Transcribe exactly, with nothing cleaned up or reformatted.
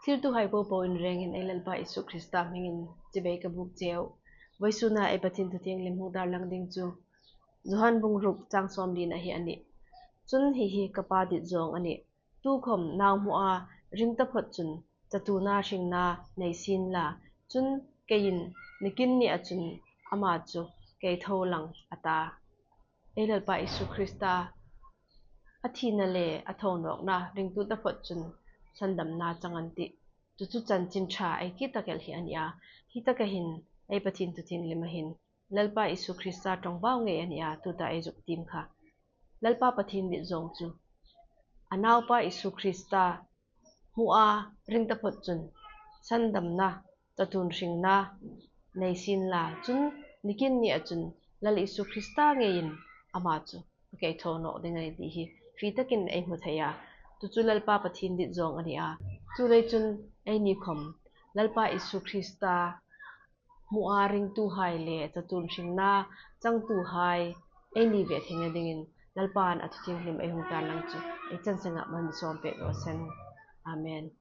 Thlirtuhai popo in rengin ei Lalpa Isu Krista hmingin chibai ka buk cheu. Vawisuna ei Pathien thu thienghlim hung tarlang ding chu Johan bung ruk chang sawmli na hi a nih. Chun hi hi ka Pa dit zawng a nih. Tukhom nau hmua ring taphot chun chatuona hringna nei sien la. Chun keiin nikin nia chun ama chu kei tho lang a ta. Ei Lalpa Isu Krista a thina le a thonawkna ringtu taphot chun sandamna chang an tih. Chu chu chanchin ṭha ei ti tak el hi a nih a. Hi taka hin ei Pathien thu thienghlim a hin Lalpa Isu Krista ṭawngbau ngei a nih a, tuta ei zuk tiem kha. Lalpa Pathien dit zawng chu a Naupa Isu Krista hmua ring taphot chun sandamna, chatuon hringna nei sien la. Chun nikin nia chun Lal Isu Krista ngeiin ama chu kei tho nawk ding a nih ti hi fie takin ei hmu thei a. Chu chu Lalpa Pathien dit zawng a nih a. Chuleiin chun eini khom Lalpa Isu Krista hmua ringtuhai le chatuon hringna changtuhai ei ni ve theina dingin Lalpan a thu thienghlim ei hung tarlang chu ei chan sengah mal mi sawm pek raw seh. Amen.